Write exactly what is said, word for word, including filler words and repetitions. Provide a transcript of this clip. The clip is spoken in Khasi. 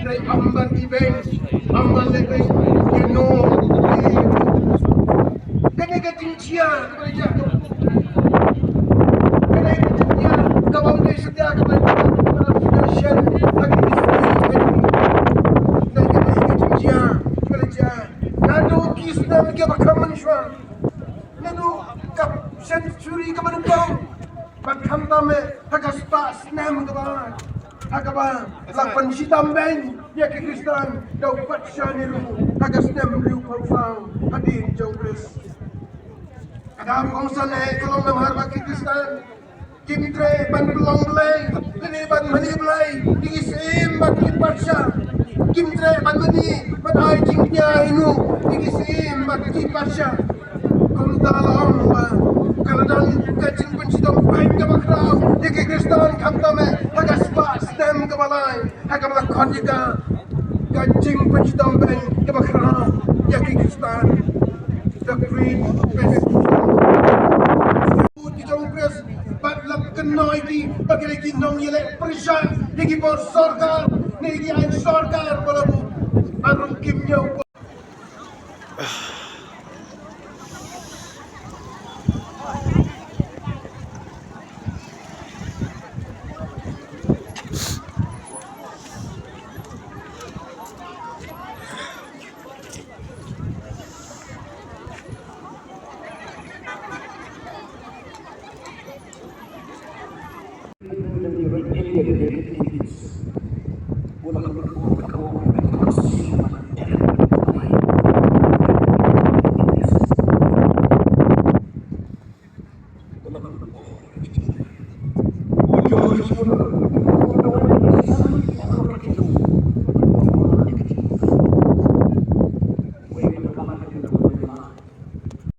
Dei amban event, amban lehbeiñ, you know. Kane ka jingjia kaba la jia. Kane ka jingjia kaba ym dei satia kaba la jia, kaba la jia shen ha ki history. Kane ka jingjia kaba la jia. Naduh ki snem kiba kham mynshuwa. Naduh ka century kaba nyngkong. Bad khamtam eh ha ka spah snem kaba, ha kaba la pynshitom beiñ ïa ki Khristan da u Patsha Nero ha ka snem hynriewphew saw hadien jong U Khrist. Ka dei kongsan eh ka long namar ba ki Khristan kim treh ban pynlong Blei lane ban mane Blei ïa ki syiem bad ki patsha. Kim treh ban mane ban ai jingkñia ïa u ïa ki syiem bad ki patsha. Kumta la ong ba ka la don ka jingpynshitom beiñ kaba khraw ïa ki Khristan khamtam eh ha ka spah snem kaba lai ha kaba la khot ïa ka ka jingpynshitom beiñ kaba khraw ïa ki Khristan. The Great Persecution. Ki jong U Khrist bad la kynnoh ïa ki ba ki dei ki nongïaleh pyrshah ïa ki bor sorkar ne ïa ki aiñ sorkar ba la buh. Ar kim ñiew.